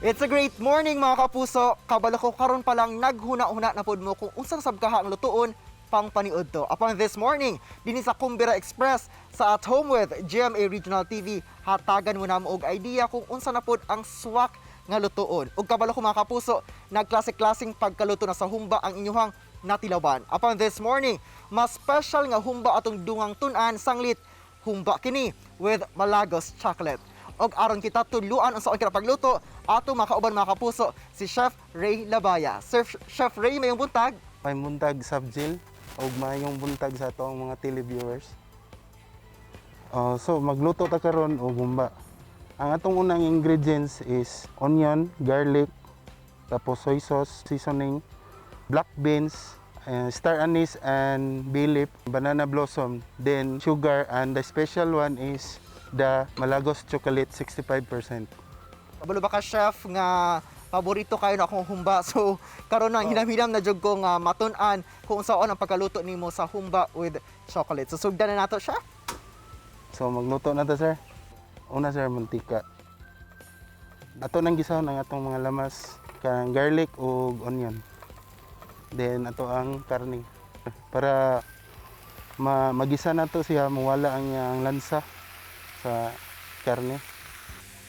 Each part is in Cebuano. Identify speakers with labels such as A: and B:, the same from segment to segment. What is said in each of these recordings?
A: It's a great morning, mga kapuso. Kabalo ko karon pa lang naghuna-huna na pod mo kung unsa sab kaha ang lutuon pang paniud to. Upon this morning, dinhi sa Kumbira Express sa At Home with GMA Regional TV, hatagan mo na mo og idea kung unsa na pod ang swak nga lutuon. Ug kabalo ko, mga kapuso, nagklase-klaseng pagkaluto na sa humba ang inyuhang natilawan. Upon this morning, mas special nga humba atong dungang tun-an, sanglit humba kini with Malagos chocolate. Og aron kita tudluan unsaon kini pagluto, ato makauban, mga kapuso, si Chef Ray Labaya. Sir Chef Ray, mayong buntag.
B: May buntag, Sabjil, ug maayong buntag sa atong mga televiewers. So magluto ta karon og humba. Ang atong unang ingredients is onion, garlic, tapos soy sauce, seasoning, black beans, star anise and bay leaf, banana blossom, then sugar, and the special one is the Malagos chocolate 65%.
A: Kabalo ba ka, Chef, nga paborito kayo na akong humba. So karon nang hinam-hinam na jud ko nga matun-an kung unsaon ang pagkaluto nimo sa humba with chocolate. So sugdan na nato, Chef.
B: So magluto na ta, sir. Una, sir, mantika. Ato nang gisahon ang atong mga lamas kang garlic ug onion. Then ato ang karne. Para magisa na to siya, mawala ang iyang lansa sa karne.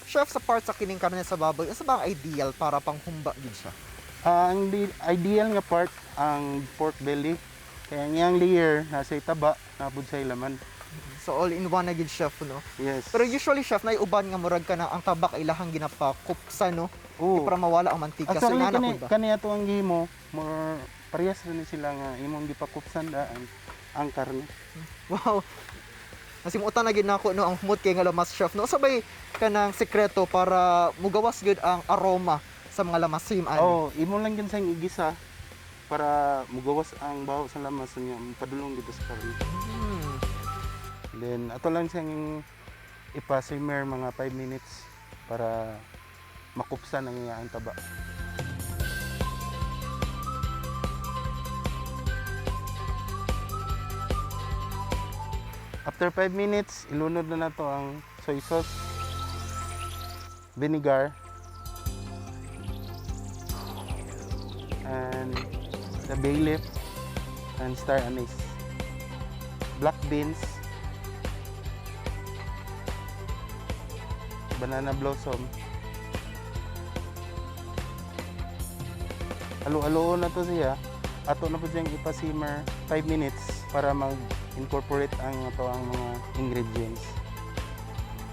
A: Chef, sa part sa kining karne sa baboy, unsa ba ang ideal para pang humba gid siya?
B: Ang ideal nga part ang pork belly. Kaya ang iyang layer nasa taba, napud sa laman.
A: So all in one na gid, Chef, no?
B: Yes.
A: Pero usually, Chef, nay uban nga murag ka na ang tabak ilahang ginapakupsa, no?
B: Oo.
A: Para mawala ang mantika. So
B: Actually,
A: ingana
B: kani,
A: pud ba?
B: kani ato ang gihimo, more parehas rin ni sila nga imong gipakupsan da ang karne.
A: Wow. Nasimutan na gid nako, no, ang humot kay nga lamas, Chef, no? Sabay kanang sekreto para mugawas gid ang aroma sa mga lamas sim ani?
B: Oh, imo lang gyud siyang igisa para mugawas ang baho sa lamas niya, padulong dito sa karne. Then ato lang siyang ipa-simmer mga 5 minutes para makupsan ang iyang taba. After 5 minutes, ilunod na nato ang soy sauce, vinegar, and the bay leaf and star anise, black beans, banana blossom. Halo-halo na to siya. Ato na po siyang ipa-simmer 5 minutes para mag-incorporate ang ato ang mga ingredients.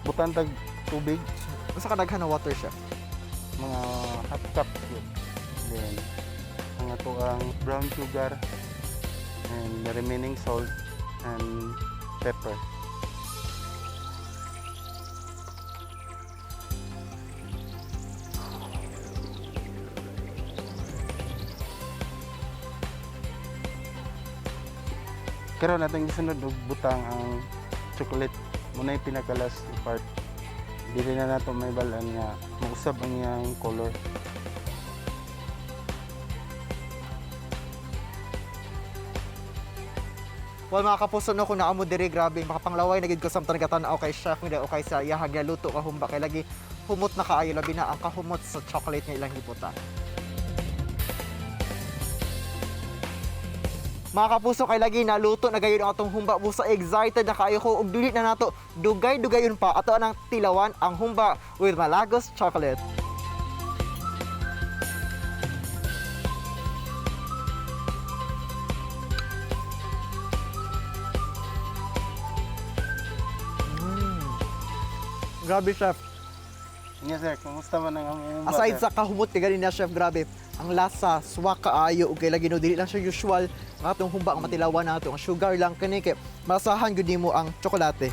B: Butan tag tubig.
A: Unsa ka daghan na water, Chef?
B: Mga half cup yun. Then, ang ato ang brown sugar and the remaining salt and pepper. Karon atong gisunod og butang ang chocolate. Muna yung pinaka-last part. Dili na nato may balan nga mausab ang iyang color.
A: Well, mga kapuso, no, kung naamo diri, grabe, makapanglaway na gid ko samtang nagatan-aw kay Chef nga o kay sa iyahang luto ka humba kay lagi humot na kaayo, labi na ang kahumot sa chocolate nga ilang gibutan. Mga kapuso, kay lagi naluto na gayon ang atong humba. Busa excited na kaayo ko ug dili na nato dugay-dugayon pa, ato ang tilawan ang humba with Malagos chocolate. Grabe, Chef.
B: Yes, sir, kumusta man ang among humba,
A: Aside
B: sir?
A: sa kahumot kay ganina, Chef, grabe. Ang lasa, swak kaayo ug kay lagi, no, dili lang siya usual nga atong humba ang matilawan nato. Ang sugar lang kani kay malasahan gyud nimo ang tsokolate.